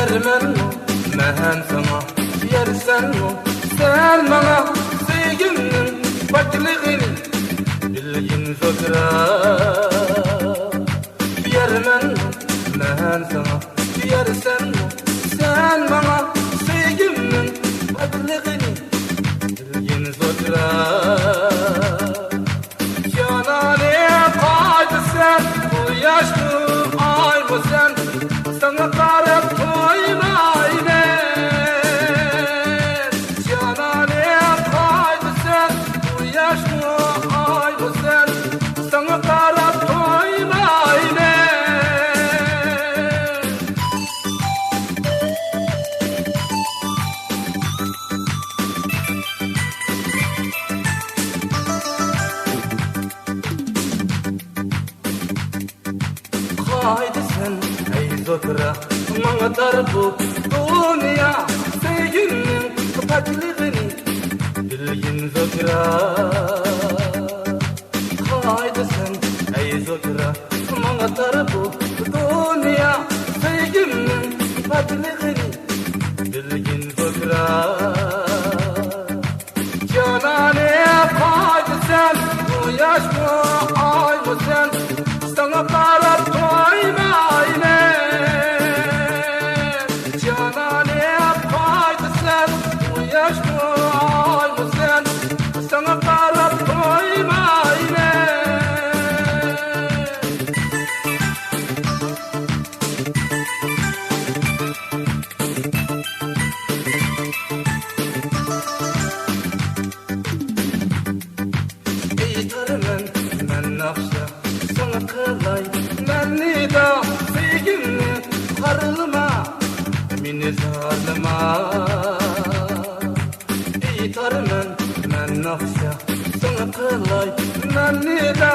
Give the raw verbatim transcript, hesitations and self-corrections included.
بېرىمەنمۇ مەن ساڭا، بېرىسەنمۇ سەن ماڭا، سۆيگۈمنىڭ پاكلىقىنى بىلگىن زوكرا. بېرىمەنمۇ مەن ساڭا، بېرىسەنمۇ سەن ماڭا، سۆيگۈمنىڭ پاكلىقىنى بىلگىن زوكرا. جانانىم قايتىسەن، قۇياشمۇ، ئايمۇ سەن، ساڭا قاراپ تويمايمەن. جانانىم قايتىسەن، قۇياشمۇ، ئايمۇ سەن، ساڭا قاراپ تويمايمەن. قايتىسەن ئەي زوكرا، ماڭا تار بۇ دۇنيا، سۆيگۈمنىڭ پاكلىقىنى بىلگىن زوكرا. قايتىسەن ئەي زوكرا، ماڭا تار بۇ دۇنيا، سۆيگۈمنىڭ پاكلىقىنى بىلگىن زوكرا. جانانىم قايتىسەن، قۇياشمۇ، ئايمۇ سەن، ساڭا قاراپ تويمايمەن. جانانىم قايتىسەن، قۇياشمۇ، ئايمۇ سەن، ساڭا قاراپ تويمايمەن. ئېيتارمەن مەن ناخشا، ساڭا قىلاي مەن نىدا، سۆيگۈمنى خارلىما، مېنى زارلىما. ئېيتارمەن مەن ناخشا، ساڭا قىلاي مەن نىدا،